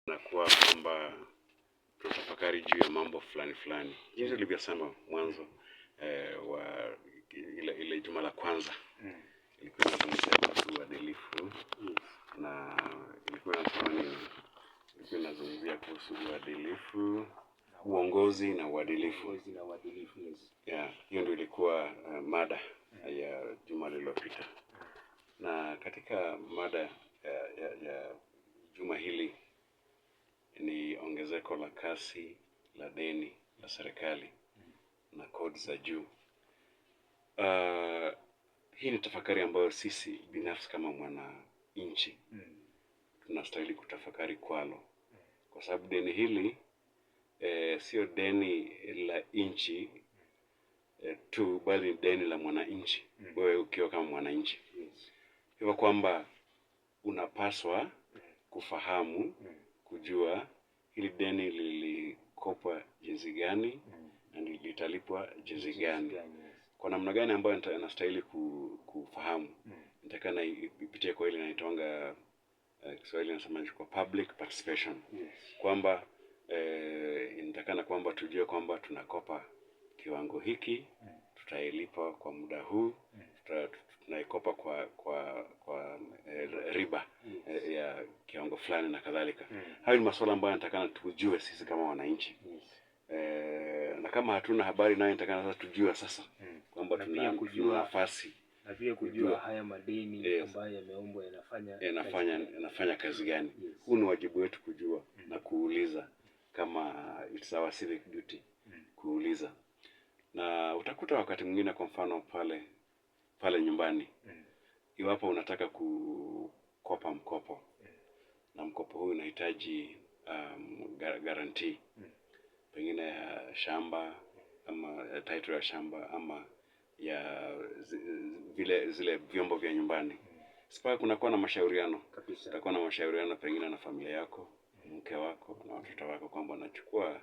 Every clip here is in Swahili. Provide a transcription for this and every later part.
Inakuwa kwamba tutafakari juu ya mambo fulani fulani, jinsi ulivyosema mwanzo wa ile juma la kwanza ilikuwa inazungumzia kuhusu uadilifu na ilikuwa inasema nini? Ilikuwa inazungumzia kuhusu uadilifu, uongozi na uadilifu. Uongozi na uadilifu, yes. Yeah, hiyo ndio ilikuwa mada ya juma lililopita, na katika mada ya juma hili ni ongezeko la kasi la deni la serikali na kodi za juu. Hii ni tafakari ambayo sisi binafsi kama mwananchi tunastahili kutafakari kwalo, kwa sababu deni hili sio deni la nchi tu, bali ni deni la mwananchi, wewe ukiwa kama mwananchi, hivyo kwamba unapaswa kufahamu, kujua hili deni lilikopwa jinsi gani na litalipwa jinsi gani, kwa namna gani ambayo nastahili kufahamu. Nitakana ipitie kwa ile inaitwanga Kiswahili nasema kwa public participation, kwamba inatakana kwamba tujue kwamba tunakopa kiwango hiki, tutailipa kwa muda huu, tunaikopa kwa riba ya kiwango fulani na kadhalika. Hayo ni masuala ambayo yanatakana tujue sisi kama wananchi. Na kama hatuna habari nayo inatakana sasa tujue sasa kwamba Na tuna pia tuna nafasi na pia kujua haya madeni ambayo yameombwa yanafanya yanafanya kazi gani. Yes. Huu ni wajibu wetu kujua na kuuliza, kama it's our civic duty kuuliza. Na utakuta wakati mwingine, kwa mfano pale pale nyumbani, iwapo unataka kukopa mkopo na mkopo huu unahitaji guarantee pengine ya shamba ama ya title ya shamba ama ya vile zile vyombo vya nyumbani, sipaka kunakuwa na mashauriano. Utakuwa na mashauriano pengine na familia yako, mke wako na watoto wako, kwamba nachukua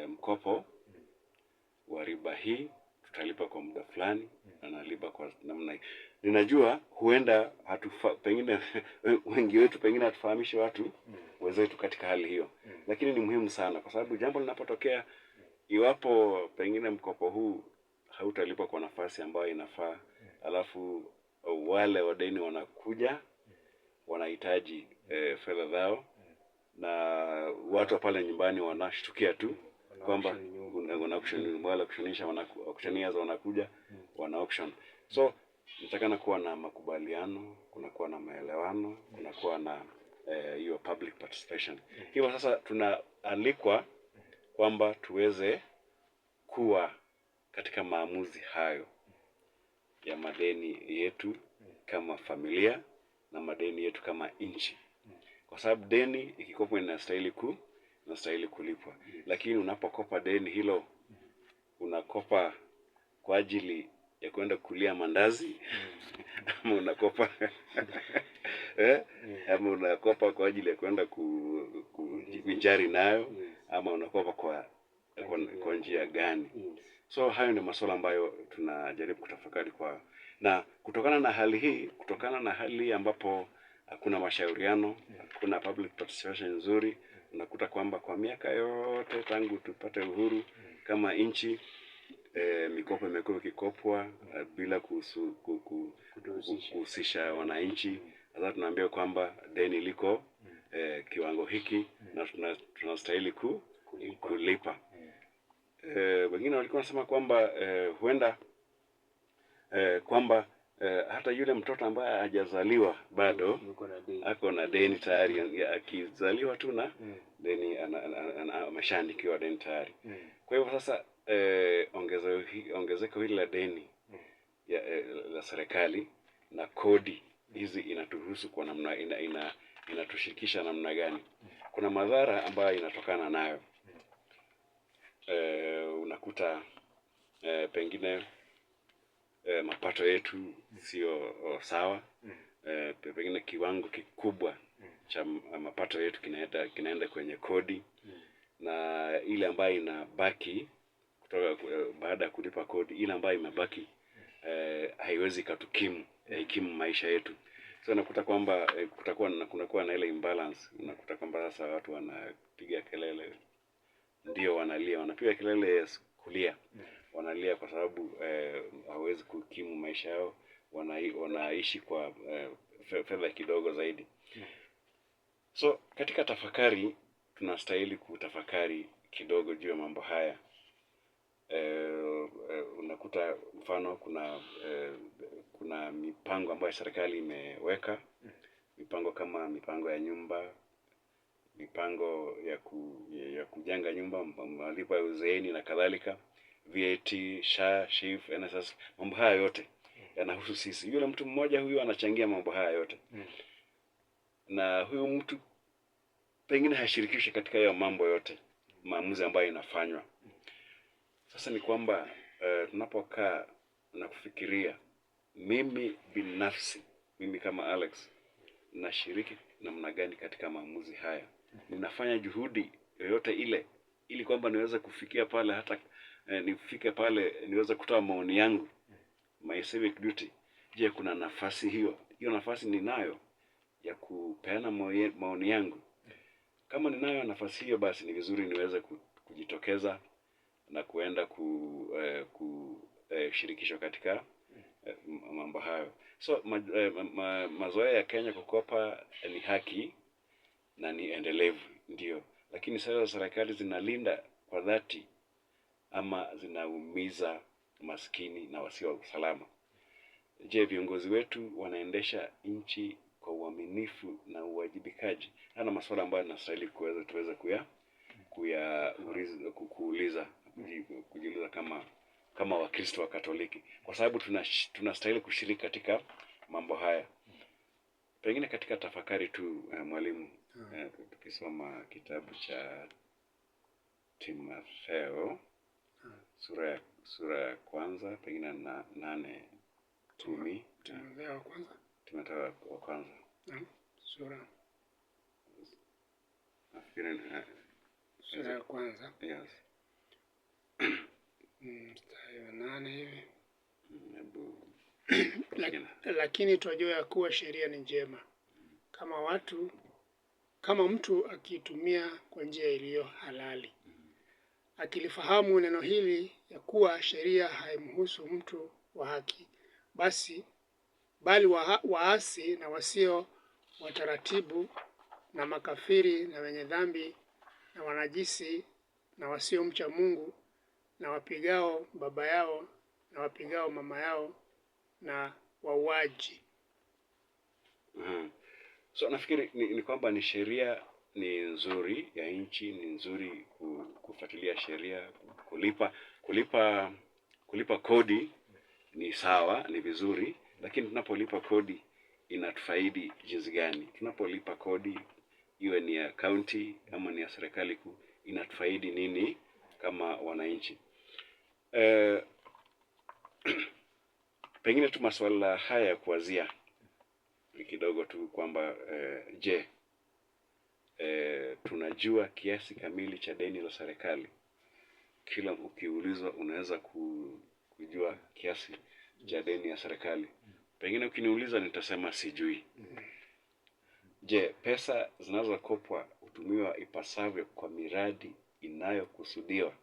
mkopo wa riba hii, tutalipa kwa muda fulani na nalipa kwa namna hii. Ninajua huenda pengine wengi wetu pengine hatufahamishi watu wenzetu katika hali hiyo, lakini ni muhimu sana, kwa sababu jambo linapotokea, iwapo pengine mkopo huu hautalipwa kwa nafasi ambayo inafaa, alafu wale wadeni wanakuja wanahitaji fedha zao, na watu wa pale nyumbani wanashtukia tu kwamba auction nyumba. Wana auction, wale auctionisha, auctioneers wanakuja wana auction. So natakana kuwa na makubaliano, kunakuwa na maelewano, kunakuwa na hiyo public participation. Hivyo sasa tunaalikwa kwamba tuweze kuwa katika maamuzi hayo ya madeni yetu kama familia na madeni yetu kama nchi, kwa sababu deni ikikopwa inastahili kulipwa. Lakini unapokopa deni hilo, unakopa kwa ajili ya kwenda kulia mandazi ama unakopa ama unakopa kwa ajili ya kwenda kujivinjari nayo ama unakopa kwa njia gani? So hayo ni masuala ambayo tunajaribu kutafakari kwa na kutokana na hali hii, kutokana na hali hii ambapo hakuna mashauriano, hakuna public participation nzuri, unakuta kwamba kwa miaka yote tangu tupate uhuru kama nchi, mikopo imekuwa ikikopwa bila Kutohusisha. kuhusisha wananchi. Sasa tunaambiwa kwamba deni liko kiwango hiki na tunastahili Kulipa. kulipa. Wengine walikuwa wanasema kwamba huenda kwamba hata yule mtoto ambaye hajazaliwa bado Yuko na deni. ako na deni tayari, akizaliwa tu na deni ameshaandikiwa deni tayari. Kwa hivyo sasa ongezeko hili la deni la serikali na kodi hizi inatuhusu kwa namna inatushirikisha namna gani? Kuna madhara ambayo inatokana nayo. Unakuta pengine mapato yetu sio sawa. Pengine kiwango kikubwa cha mapato yetu kinaenda kwenye kodi na ile ambayo inabaki kutoka baada ya kulipa kodi, ile ambayo imebaki haiwezi ikatukimu ikimu maisha yetu. So unakuta kwamba kutakuwa na kunakuwa na ile imbalance. Unakuta kwamba sasa watu wanapiga kelele, ndio wanalia, wanapiga kelele, yes, kulia, wanalia kwa sababu hawezi kukimu maisha yao, wanaishi kwa fedha kidogo zaidi. So katika tafakari tunastahili kutafakari kidogo juu ya mambo haya. Unakuta mfano kuna mipango ambayo serikali imeweka, mipango kama mipango ya nyumba, mipango ya kujenga nyumba, malipo ya uzeeni na kadhalika, VAT, SHA, SHIF, NSS, mambo haya yote yanahusu sisi. Yule mtu mmoja huyu anachangia mambo haya yote, na huyu mtu pengine hashirikishwi katika hayo mambo yote, maamuzi ambayo inafanywa. Sasa ni kwamba tunapokaa na kufikiria, mimi binafsi, mimi kama Alex, nashiriki namna gani katika maamuzi haya? Ninafanya juhudi yoyote ile ili kwamba niweze kufikia pale, hata nifike pale niweze kutoa maoni yangu, my civic duty. Je, kuna nafasi hiyo? Hiyo nafasi ninayo ya kupeana maoni yangu? Kama ninayo nafasi hiyo, basi ni vizuri niweze kujitokeza na kuenda kushirikishwa katika mambo hayo. So mazoea ya Kenya kukopa ni haki na ni endelevu, ndio, lakini sera za serikali zinalinda kwa dhati ama zinaumiza maskini na wasio usalama? Je, viongozi wetu wanaendesha nchi kwa uaminifu na uwajibikaji? Haya ni masuala ambayo tunastahili kuweza tuweze kuya kuya kuuliza, kujiuliza kama Wakristo wa Katoliki, kwa sababu tunastahili kushiriki katika mambo haya. Pengine katika tafakari tu, mwalimu, tukisoma kitabu cha Timotheo sura ya kwanza pengine na 8 10. Timotheo wa kwanza. Timotheo wa kwanza. Sura. Nafikiri sura ya kwanza. Yes. Mstari wa 8 hivi. Hebu Lakini twajua ya kuwa sheria ni njema kama mtu akiitumia kwa njia iliyo halali. Akilifahamu neno hili ya kuwa sheria haimhusu mtu wa haki, bali waasi na wasio wataratibu na makafiri na wenye dhambi na wanajisi na wasiomcha Mungu na wapigao baba yao na wapigao mama yao na wauaji. So nafikiri ni kwamba ni sheria ni nzuri ya nchi, ni nzuri kufuatilia sheria, kulipa kodi ni sawa, ni vizuri, lakini tunapolipa kodi inatufaidi jinsi gani? Tunapolipa kodi iwe ni ya county ama ni ya serikali kuu, inatufaidi nini kama wananchi? Pengine tu masuala haya ya kuwazia kidogo tu kwamba je, tunajua kiasi kamili cha deni la serikali? Kila ukiulizwa unaweza kujua kiasi cha deni ya serikali. Pengine ukiniuliza nitasema sijui. Je, pesa zinazokopwa hutumiwa ipasavyo kwa miradi inayokusudiwa?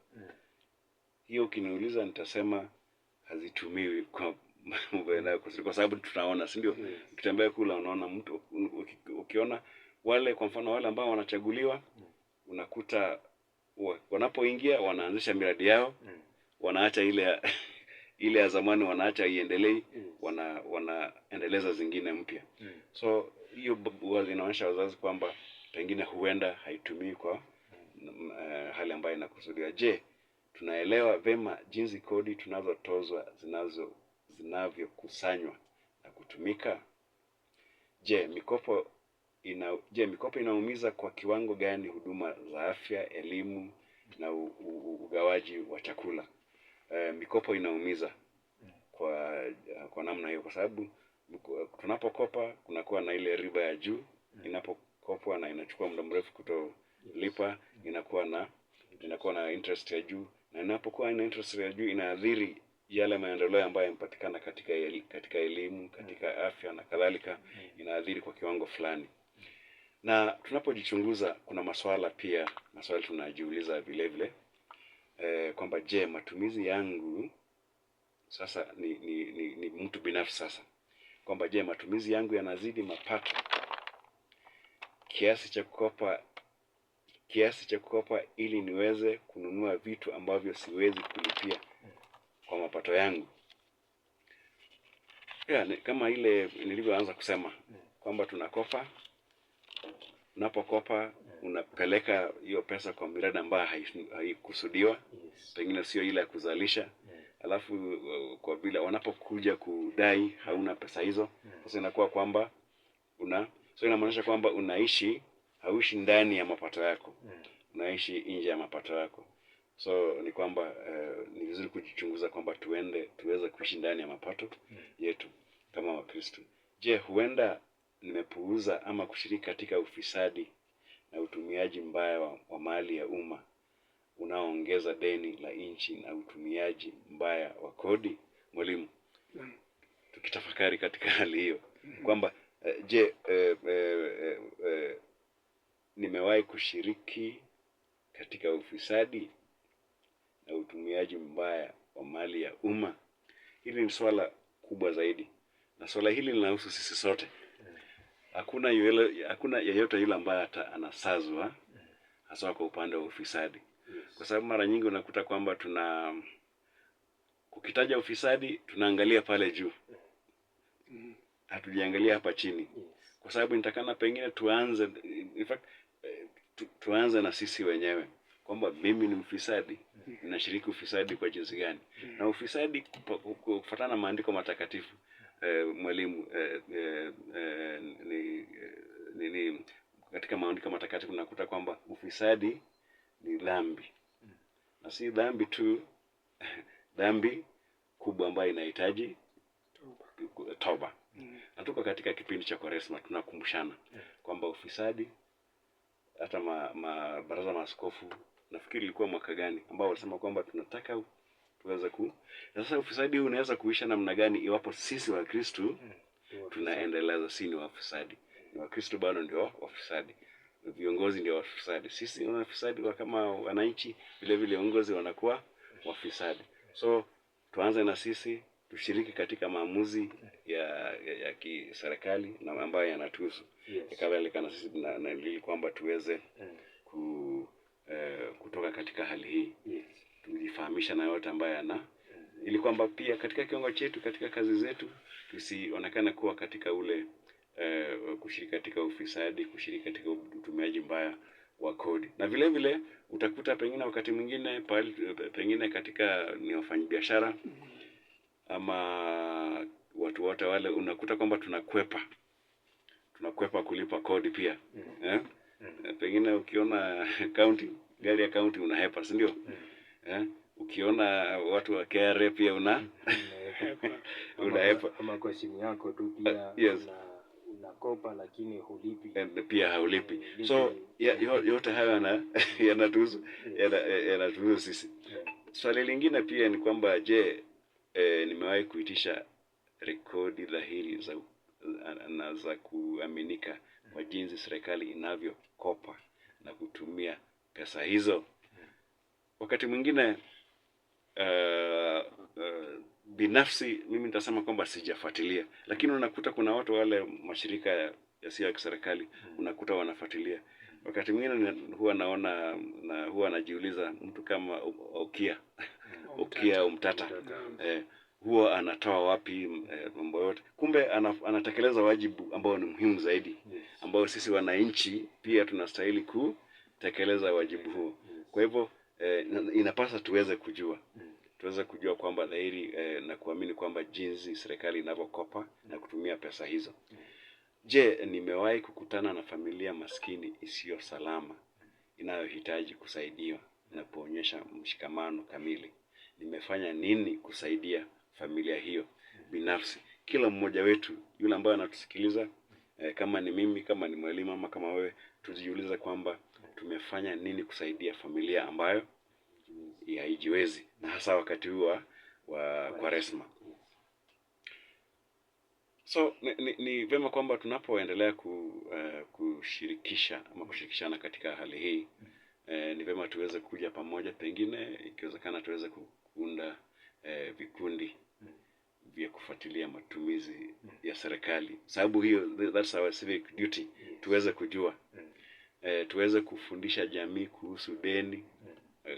Hiyo ukiniuliza nitasema hazitumiwi kwa mambo yanayokusudiwa, kwa sababu tunaona, si ndio? Ukitembea kule unaona mtu, ukiona wale kwa mfano wale ambao wanachaguliwa, unakuta wanapoingia wanaanzisha miradi yao, wanaacha ile ya zamani, wanaacha iendelee, wanaendeleza zingine mpya. So hiyo inaonyesha wazazi kwamba pengine huenda haitumii kwa hali ambayo inakusudiwa. Je, tunaelewa vema jinsi kodi tunazotozwa zinavyokusanywa na kutumika? Je, mikopo inaumiza kwa kiwango gani huduma za afya, elimu na ugawaji wa chakula? Mikopo inaumiza kwa namna hiyo, kwa sababu tunapokopa kunakuwa na ile riba ya juu inapokopwa na inachukua muda mrefu kutolipa, inakuwa na interest ya juu, na inapokuwa ina interest ya juu inaathiri Yale maendeleo ambayo yamepatikana katika elimu, katika afya na kadhalika, inaathiri kwa kiwango fulani. Na tunapojichunguza, kuna maswala pia, maswali tunajiuliza vile vile kwamba je, matumizi yangu sasa ni mtu binafsi sasa, kwamba je, matumizi yangu yanazidi mapato kiasi cha kukopa ili niweze kununua vitu ambavyo siwezi kulipia kwa mapato yangu? Yeah, ni kama ile nilivyoanza kusema kwamba tunakopa. Unapokopa unapeleka hiyo pesa kwa miradi ambayo haikusudiwa, pengine sio ile ya kuzalisha. Alafu kwa vile wanapokuja kudai hauna pesa hizo, sasa inakuwa kwamba una so inamaanisha kwamba unaishi hauishi ndani ya mapato yako, unaishi nje ya mapato yako. So ni kwamba ni vizuri kujichunguza kwamba tuweze kuishi ndani ya mapato yetu kama Wakristo. Je, huenda nimepuuza ama kushiriki katika ufisadi na utumiaji mbaya wa mali ya umma unaoongeza deni la nchi na utumiaji mbaya wa kodi? Mwalimu, Naam. tukitafakari katika hali hiyo kwamba je, nimewahi kushiriki katika ufisadi na utumiaji mbaya wa mali ya umma? Hili ni swala kubwa zaidi, na swala hili linahusu sisi sote. Hakuna yeyote yule ambaye hata anasazwa, haswa kwa upande wa ufisadi, kwa sababu mara nyingi unakuta kwamba tuna kukitaja ufisadi tunaangalia pale juu, hatujaangalia hapa chini, kwa sababu inatakana pengine tuanze, in fact, tuanze na sisi wenyewe kwamba mimi ni mfisadi, ninashiriki ufisadi kwa jinsi gani? Na ufisadi kufuatana na maandiko matakatifu, mwalimu, ni katika maandiko matakatifu unakuta kwamba ufisadi ni dhambi, na si dhambi tu, dhambi kubwa ambayo inahitaji Toba. Toba. Na tuko katika kipindi cha Kwaresma, tunakumbushana kwamba ufisadi, hata ma baraza maaskofu, nafikiri ilikuwa mwaka gani, ambao walisema kwamba tunataka tuweze ku na sasa ufisadi huu unaweza kuisha namna gani iwapo sisi Wakristu tunaendeleza? Si ni wafisadi, ni Wakristo bado ndio wafisadi, viongozi ndio wafisadi, sisi ni wafisadi wa kama wananchi, vile vile viongozi wanakuwa wafisadi. So tuanze na sisi, tushiriki katika maamuzi ya kiserikali na ambayo yanatuhusu, kadhalika na sisi na ili kwamba tuweze kutoka katika hali hii, tujifahamisha na yote ambayo yana, ili kwamba pia katika kiwango chetu, katika kazi zetu, tusionekane kuwa katika ule kushiriki katika ufisadi, kushiriki katika utumiaji mbaya wa kodi. Na vile vile utakuta pengine wakati mwingine pahali pengine katika ni wafanyabiashara ama watu wote wale, unakuta kwamba tunakwepa kulipa kodi pia, eh? Pengine ukiona county, gari ya county unahepa, si ndio? Eh? Ukiona watu wa KRA pia una Hepa. unahepa. Ama kwa simu yako tu pia unakopa lakini hulipi. And pia haulipi. Lipi. So yote hayo yanatuhusu, yanatuhusu sisi. Swali lingine pia ni kwamba je, nimewahi kuitisha rekodi dhahiri za na za kuaminika kwa jinsi serikali inavyokopa na kutumia pesa hizo? Wakati mwingine binafsi mimi nitasema kwamba sijafuatilia, lakini unakuta kuna watu wale mashirika yasiyo ya kiserikali unakuta wanafuatilia. Wakati mwingine huwa naona na huwa najiuliza mtu kama Okiya Omtatah huwa anatoa wapi mambo yote? Kumbe anatekeleza wajibu ambao ni muhimu zaidi, ambao sisi wananchi pia tunastahili kutekeleza wajibu huo. Kwa hivyo inapasa tuweze kujua kwamba dhahiri na kuamini kwamba jinsi serikali inavyokopa na kutumia pesa hizo. Je, nimewahi kukutana na familia maskini isiyo salama inayohitaji kusaidiwa na kuonyesha mshikamano kamili? Nimefanya nini kusaidia familia hiyo binafsi? Kila mmoja wetu yule ambaye anatusikiliza, kama ni mimi, kama ni mwalimu ama kama wewe, tujiulize kwamba tumefanya nini kusaidia familia ambayo haijiwezi, na hasa wakati huu wa wa Kwaresma. So ni vyema kwamba tunapoendelea kushirikisha ama kushirikishana katika hali hii, ni vyema tuweze kuja pamoja, pengine ikiwezekana tuweze kuunda vikundi vya kufuatilia matumizi ya serikali, sababu hiyo, that's our civic duty, tuweze kujua, tuweze kufundisha jamii kuhusu deni,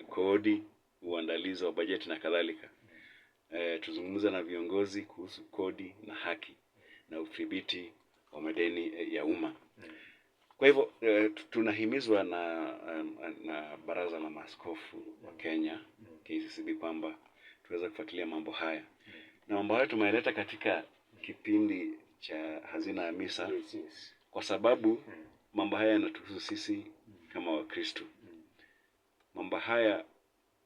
kodi, uandalizi wa bajeti na kadhalika. Tuzungumze na viongozi kuhusu kodi na haki na udhibiti wa madeni ya umma. Kwa hivyo tunahimizwa na Baraza la Maaskofu wa Kenya, KCCB, kwamba tuweze kufuatilia mambo haya, na mambo haya tumeleta katika kipindi cha Hazina ya Misa kwa sababu mambo haya yanatuhusu sisi kama Wakristo. Mambo haya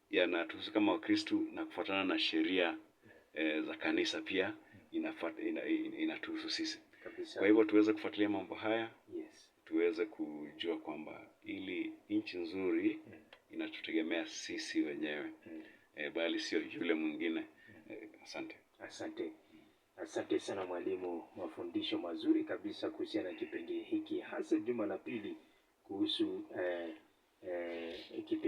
yanatuhusu kama Wakristo na kufuatana na sheria za kanisa pia inatuhusu sisi. Kabisa. Kwa hivyo tuweze kufuatilia mambo haya, tuweze kujua kwamba ili nchi nzuri inatutegemea sisi wenyewe, bali sio yule mwingine. Asante. Asante. Asante sana mwalimu, mafundisho mazuri kabisa kuhusiana na kipengee hiki, hasa juma la pili kuhusu kipindi